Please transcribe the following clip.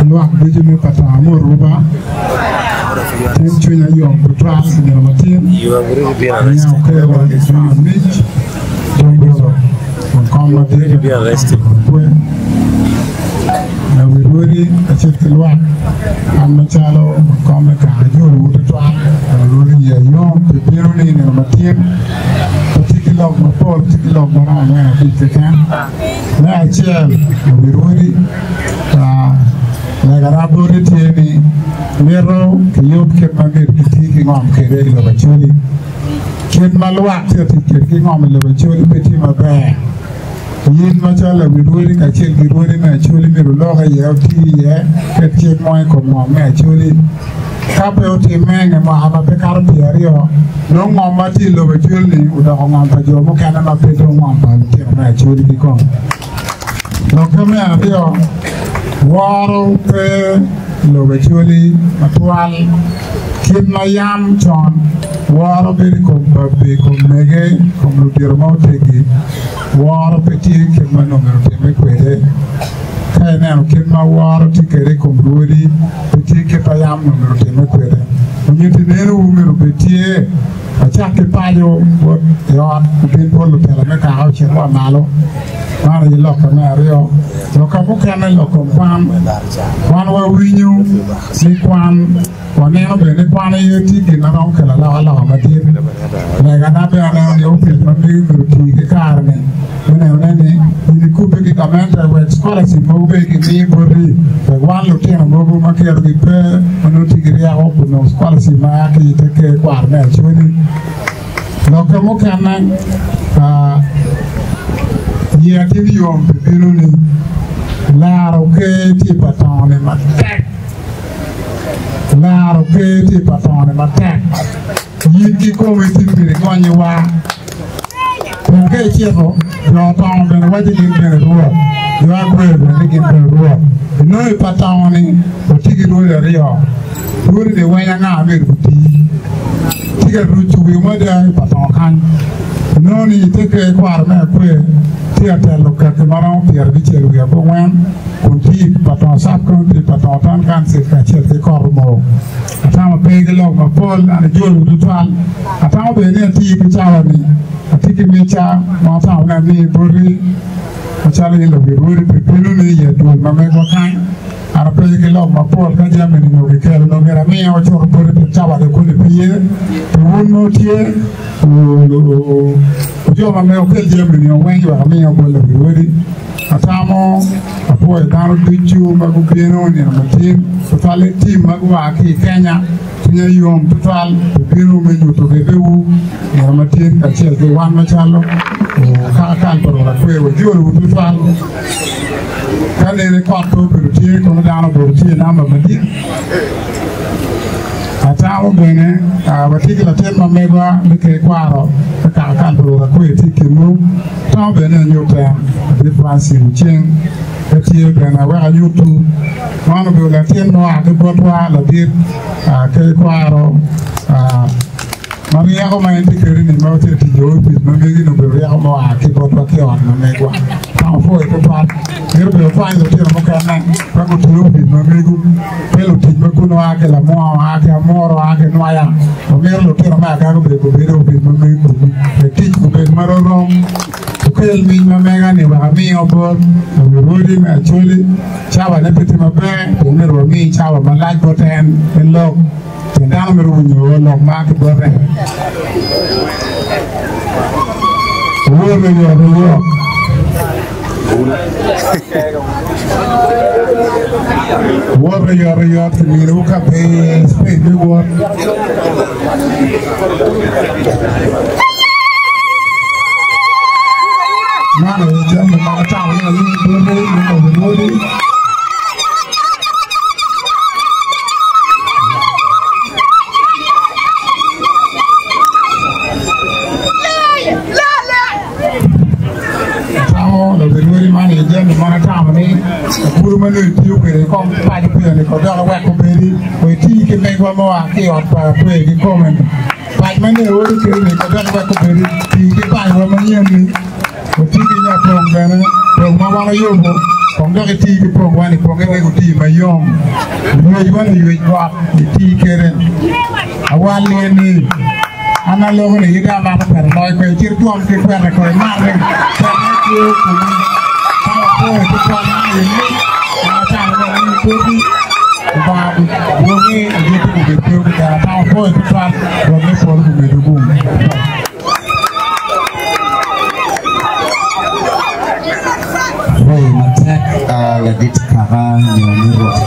lwak ducu me Patongo Amuruba. Tin cwinya yom tutwal i nino matin. Anya okelwa i cwinya mic Jombolo kun kom madit me kaka kwe. Lawi rwodi kacel ki lwak an macalo kom me kaka ajolowu tutwal. Lawi rwodi iya yom pi binoni i nino matin. Pe tye ki lok mapol, tye ki lok maromo 45 keken. Me acel, lawi rwodi, legana boti tye ni mito kiyub kit ma myero kiti ki ngom kwede i lobo Acholi. Kit ma lwak tye ka tic kwede ki ngom i lobo Acholi pe tye maber. In macalo lawi rwodi kacel ki rwodi me Acholi myero wulok iye, wuti iye, ket cik mo i kom ngom me Acholi. Ka pe otimme i nge mwaka ma pe kato pyeraryo, nongo ngom ma tye i lobo Acholi-ni odoko ngom pa jo mukene ma pe dong ngom pa lutino me Acholi kikome. Lokke me aryo, woro pe i lobo Acholi matwal. Kit ma yam con woro bedo i kom babbe, i kom mege, i kom ludito ma oteggi, woro pe tye kit ma nongo myero otimme kwede. Ka ineno kit ma woro tye kwede i kom rwodi, pe tye kit ma yam nongo myero otimme kwede. Onyutti nenowu myero obed tye. Wacak ki paco bot i ot, obin bot lutela me kaka ocit wa malo. Man aye lokke me aryo. Lokke mukene lok kom kwan. Wan wawinyo ni kwan, waneno bene ni kwan aye tye gin ma romo kelo alokaloka madit. Legana bene aneno ni opic ma megi myero oti ki kare-ni me nenone ni in ikubbe ki gamente wek scholarship mogo bene gimi boti wek wan lutino mogo ma kerogi pe ma nongo tye ki ryeko gunong scholarship ma a ki i te ker kwaro me Acholi. Lokke mukene, Iya tye yom pi binoni, laro ker tye pa tongone matek, laro ker tye pa tongone matek. In kikomi tye myero ikonyiwa. Kun ka icito, jo tongo bene waco gin bene rwot, jo akwer bene ni gin bene rwot. Inongo i pa tongo-ni watye ki rwodi aryo, rwodi-ni weng anga myero guti? Tye ka ruco wiwa mada i pa tongo kany. Inongo ni i te ker kwaro me akwer tye ka telo kaki ma romo pyerabicel wiye abongwen kun tye i pa tongo Sub County, pa tongo Town Council kacel ki Koromo. Atamo pe ki lok mapol, an ajolo tutwal. Atamo bene ni ati ki cawa-ni, atye ki micca ma atamo ni ami boti macalo in lawi rwodi pi binoni i adwol ma megwa kany. An ape ki lok mapol ka jami-ni nongo kikelo nongo myero amiyo acuto boti pi cawa dong koni pe ye. Pi wun ma wutye, jo ma mege wukel jami-ni weng wek amiyo bot lawi rwodi. Atamo apwoyo dano ducu ma gubino nino matin, tutwalle tim ma gua ki i Kenya. Cwinya yom tutwal pi bino me nyuto ribbewu nino matin kacel ki wan macalo kaka kal pa Rwot Akwer. Wajolowu tutwal. Ka nene kot pe obedo tye, kono dano obedo tye i namba madit. Atamo bene watye ki latin ma megwa me ker kwaro me kaka kal pa Rwot Akwer tye i kinwu. Atamo bene ni anyut en ladit Francis Oceng ka tye bene awek anyutwu. Man obedo latin ma oa ki botwa ladit ker kwaro ma ryeko ma en tye kwede ni ma tye ka tic i opic ma megi ni obedo ryeko ma oa ki botwa ki i ot ma megwa. Atamo apwoyo tutwal. Mito bene wukwany lutino mukene wek guti opic ma megu. Pe lutic ma kunu a ki Lamwoo, a ki Amuro, a ki Nwaya. Wamito lutino me Agag obed gubedo i opic ma megi kunu wek tic obed ma rorom. Wukel mic ma mega-ni wek amiyo bot lawi rwodi me Acholi. Cawane pe tye maber, pien myero wami cawa malac bot en me lok, pien dano mito winyo lok ma a ki bote. Wuwot oyotoyot. Wot oyotoyot kiminiwu kaber spec me wot. Man aye jami ma atamo ni alung boti me lobo rwodi. Atamo lobed wadi man aye jami ma atamo ni agulu ma nongo itiyo kwede i kom paco pire-ni kong dok iwek obedi wa iti ki megwa ma oa ki i ot pa Akwer kikome-ni. Pac ma nongo iwoto kwede-ni kong dok iwek obedi, ti ki pacwa manyen-ni, wati ki nyapong bene, pong ma. wan oyubo kong dok iti ki pongwa ni ponge wek oti mayom ywecwa ni ywec got iti kede awal ni an aloko ni ida amako kweta loyo kwe cit twom ki kweta ko imate kweta tye kumi ka wapoyo tutwal man aye ni acalo ni pudi Lubanga bwongi aye pe obed pe obed atamo poyo tutwal.